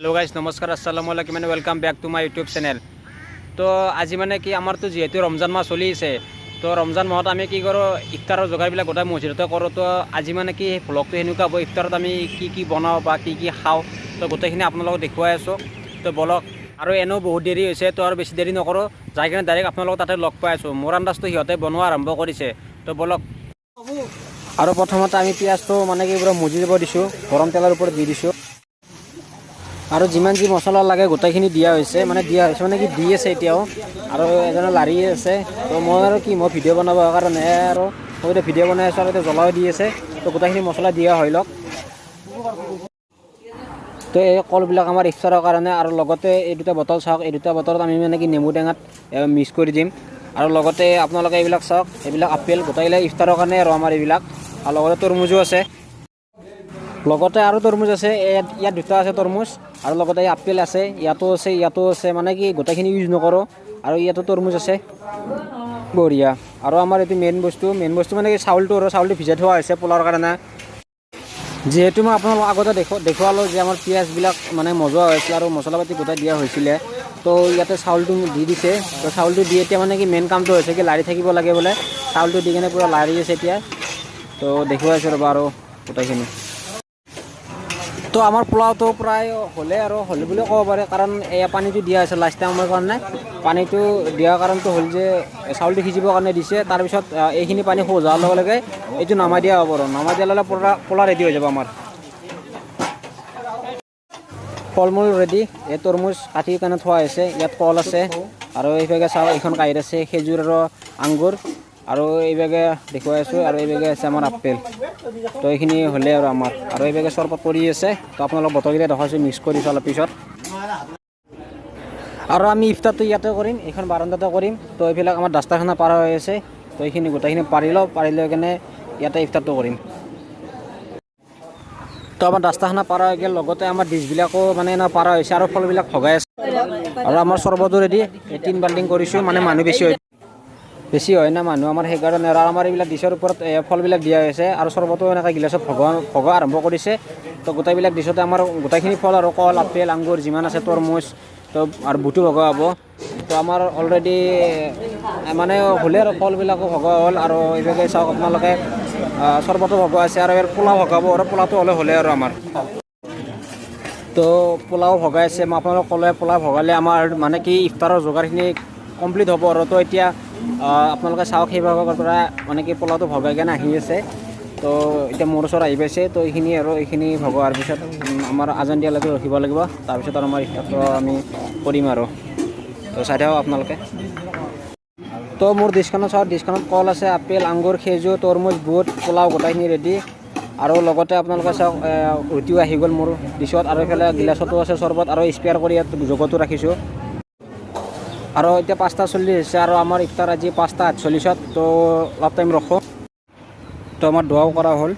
Hello' guys, নমস্কাৰ, আসসালামু আলাইকুম and welcome back to my YouTube channel. তো আজি মানে কি, আমাৰতো যিহেতু ৰমজান মাহ চলি আছে, তো ৰমজান মাহত আমি কি কৰোঁ, ইফতাৰৰ যোগাৰবিলাক গোটেই মছজিদতে কৰোঁ। তো আজি মানে কি, সেই ভ্লগটো সেনেকুৱা হ'ব, ইফতাৰত আমি কি কি বনাওঁ বা কি কি খাওঁ, তো গোটেইখিনি আপোনালোকক দেখুৱাই আছোঁ। তো বলক, আৰু এনেও বহুত দেৰি হৈছে, তো আৰু বেছি দেৰি নকৰোঁ, যাই কিনে ডাইৰেক্ট আপোনালোকক তাতে লগ পাই আছোঁ। মোৰ আন্দাজটো সিহঁতে বনোৱা আৰম্ভ কৰিছে, তো বলক। আৰু প্ৰথমতে আমি পিঁয়াজটো মানে কি পূৰা মজি যাব দিছোঁ, গৰম তেলৰ ওপৰত দি দিছোঁ আৰু যিমান যি মছলা লাগে গোটেইখিনি দিয়া হৈছে, মানে দিয়া হৈছে মানে কি দি আছে এতিয়াও। আৰু এজনে লাৰি আছে। তো মই আৰু কি, মই ভিডিঅ' বনাবৰ কাৰণে আৰু মই এতিয়া ভিডিঅ' বনাই আছোঁ আৰু এতিয়া জ্বলাও দি আছে। তো গোটেইখিনি মছলা দিয়া হৈ লওক। তো এই কলবিলাক আমাৰ ইফতাৰৰ কাৰণে আৰু লগতে এই দুটা বটল চাওক, এই দুটা বটলত আমি মানে কি নেমু টেঙাত মিক্স কৰি দিম। আৰু লগতে আপোনালোকে এইবিলাক চাওক, এইবিলাক আপেল, গোটেইবিলাক ইফতাৰৰ কাৰণে আৰু আমাৰ এইবিলাক। আৰু লগতে তৰমুজো আছে, লগতে আৰু তৰমুজ আছে। ইয়াত ইয়াত দুটা আছে তৰমুজ আৰু লগতে এই আপেল আছে, ইয়াতো আছে, ইয়াতো আছে, মানে কি গোটেইখিনি ইউজ নকৰোঁ। আৰু ইয়াতো তৰমুজ আছে, বঢ়িয়া। আৰু আমাৰ এইটো মেইন বস্তু, মেইন বস্তু মানে কি চাউলটো, আৰু চাউলটো ভিজাই থোৱা হৈছে পোলাওৰ কাৰণে। যিহেতু মই আপোনালোকক আগতে দেখুৱালোঁ যে আমাৰ পিঁয়াজবিলাক মানে মজোৱা হৈছিলে আৰু মছলা পাতি গোটাই দিয়া হৈছিলে, তো ইয়াতে চাউলটো দি দিছে। তো চাউলটো দি এতিয়া মানে কি মেইন কামটো হৈছে কি লাৰি থাকিব লাগে বোলে। চাউলটো দি কিনে পূৰা লাৰি আছে এতিয়া। তো দেখুৱাইছোঁ ৰ'বা আৰু গোটেইখিনি। তো আমাৰ পোলাওটো প্ৰায় হ'লে আৰু হ'লে বুলি ক'ব পাৰে, কাৰণ এয়া পানীটো দিয়া হৈছে লাষ্ট টাইমৰ কাৰণে। পানীটো দিয়াৰ কাৰণটো হ'ল যে চাউলটো সিজিবৰ কাৰণে দিছে। তাৰপিছত এইখিনি পানী শোধাৰ লগে লগে এইটো নমাই দিয়া হ'ব আৰু নমাই দিয়াৰ লগে লগে পোলাও ৰেডি হৈ যাব। আমাৰ ফল মূল ৰেডি। এই তৰমুজ কাটি কাৰণে থোৱা হৈছে, ইয়াত কল আছে আৰু এইভাগে চাওক, এইখন কাঁহীত আছে খেজুৰ আৰু আংগুৰ আৰু এইভাগে দেখুৱাই আছোঁ। আৰু এইভাগে আছে আমাৰ আপেল। তো এইখিনি হ'লে আৰু আমাৰ আৰু এইভাগে চৰবত কৰি আছে। তো আপোনালোক বটলকেইটা দেখুৱাইছোঁ, মিক্স কৰিছোঁ অলপ পিছত। আৰু আমি ইফতাৰটো ইয়াতে কৰিম, এইখন বাৰাণ্ডাতে কৰিম। তো এইবিলাক আমাৰ দাস্তাৰখানা পাৰা হৈ আছে। তো এইখিনি গোটেইখিনি পাৰি লওঁ, পাৰি লৈ কেনে ইয়াতে ইফতাৰটো কৰিম। তো আমাৰ দাস্তাৰখানা পাৰা হৈ গ'ল, লগতে আমাৰ ডিছবিলাকো মানে এনে পাৰা হৈছে আৰু ফলবিলাক ভগাই আছে। আৰু আমাৰ চৰ্বতো ৰেডি। এই তিন বাল্টিং কৰিছোঁ, মানে মানুহ বেছি হয়, বেছি হয় না মানুহ আমাৰ, সেইকাৰণে। আৰু আমাৰ এইবিলাক ডিছৰ ওপৰত ফলবিলাক দিয়া হৈছে আৰু চৰ্বতো এনেকৈ গিলাচত ভগোৱা ভগোৱা আৰম্ভ কৰিছে। তো গোটেইবিলাক ডিছতে আমাৰ গোটেইখিনি ফল আৰু কল, আপেল, আংগুৰ যিমান আছে, তৰমুজ, তো আৰু বুটো ভগোৱা হ'ব। তো আমাৰ অলৰেডি মানে হ'লে আৰু ফলবিলাকো ভগোৱা হ'ল। আৰু এইভাগে চাওক আপোনালোকে, চৰ্বতো ভগোৱা আছে আৰু এইবাৰ পোলাও ভগাব আৰু পোলাওটো হ'লে হ'লে আৰু আমাৰ তো পোলাও ভগাই আছে। মই আপোনালোক ক'লে পোলাও ভগালে আমাৰ মানে কি ইফতাৰৰ যোগাৰখিনি কমপ্লিট হ'ব। আৰু তো এতিয়া আপোনালোকে চাওক, শিৱসাগৰৰ পৰা মানে কি পোলাওটো ভগাই কেনে আহি আছে। তো এতিয়া মোৰ ওচৰত আহি পাইছে। তো এইখিনি আৰু এইখিনি ভগোৱাৰ পিছত আমাৰ আজান দিয়ালৈকে ৰখিব লাগিব। তাৰপিছত আৰু আমাৰ ইফতাৰটো আমি কৰিম আৰু তো চাই থাকক আপোনালোকে। তো মোৰ ডিছখনত চাওক, ডিছখনত কল আছে, আপেল, আংগুৰ, খেজুৰ, তৰমুজ, বুট, পোলাও গোটেইখিনি ৰেডি। আৰু লগতে আপোনালোকে চাওক, ৰুটিও আহি গ'ল মোৰ ডিছত। আৰু এইফালে গিলাচতো আছে চৰ্বত আৰু স্পেয়াৰ কৰি ইয়াত জগতো ৰাখিছোঁ। আৰু এতিয়া 5টা 40 হৈছে আৰু আমাৰ ইফতাৰ আজি 5টা 48ত। তো অলপ টাইম ৰখোঁ। তো আমাৰ দোৱাও কৰা হ'ল।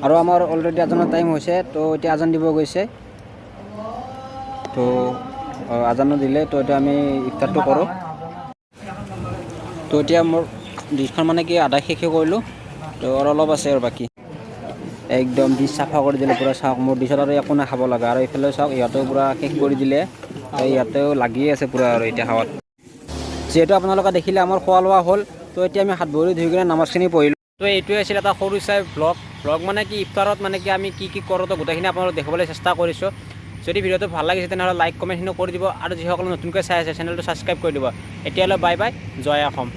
আৰু আমাৰ অলৰেডি আজানৰ টাইম হৈছে। তো এতিয়া আজান দিব গৈছে। তো আজানো দিলে, তো এতিয়া আমি ইফতাৰটো কৰোঁ। তো এতিয়া মোৰ ডিছখন মানে কি আধা শেষে কৰিলোঁ, তো আৰু অলপ আছে আৰু বাকী। একদম ডিছ চাফা কৰি দিলে পূৰা। চাওক, মোৰ ডিছত আৰু একো নাই খাব লগা। আৰু এইফালে চাওক, ইহঁতেও পূৰা শেষ কৰি দিলে। তো ইহঁতেও লাগিয়ে আছে পূৰা। আৰু এতিয়া খাৱাত যিহেতু আপোনালোকে দেখিলে আমাৰ খোৱা লোৱা হ'ল, তো এতিয়া আমি হাত ভৰি ধুই কিনে নামাজখিনি পঢ়িলোঁ। তো এইটোৱে আছিল এটা সৰু চাই ভ্লগ। ভ্লগ মানে কি, ইফতাৰত মানে কি আমি কি কি কৰোঁ, তো গোটেইখিনি আপোনালোক দেখুৱাবলৈ চেষ্টা কৰিছোঁ। যদি ভিডিঅ'টো ভাল লাগিছে, তেনেহ'লে লাইক, কমেণ্টখিনি কৰি দিব আৰু যিসকলে নতুনকৈ চাই আছে, চেনেলটো ছাবস্ক্ৰাইব কৰি দিব। এতিয়ালৈ বাই বাই, জয় অসম।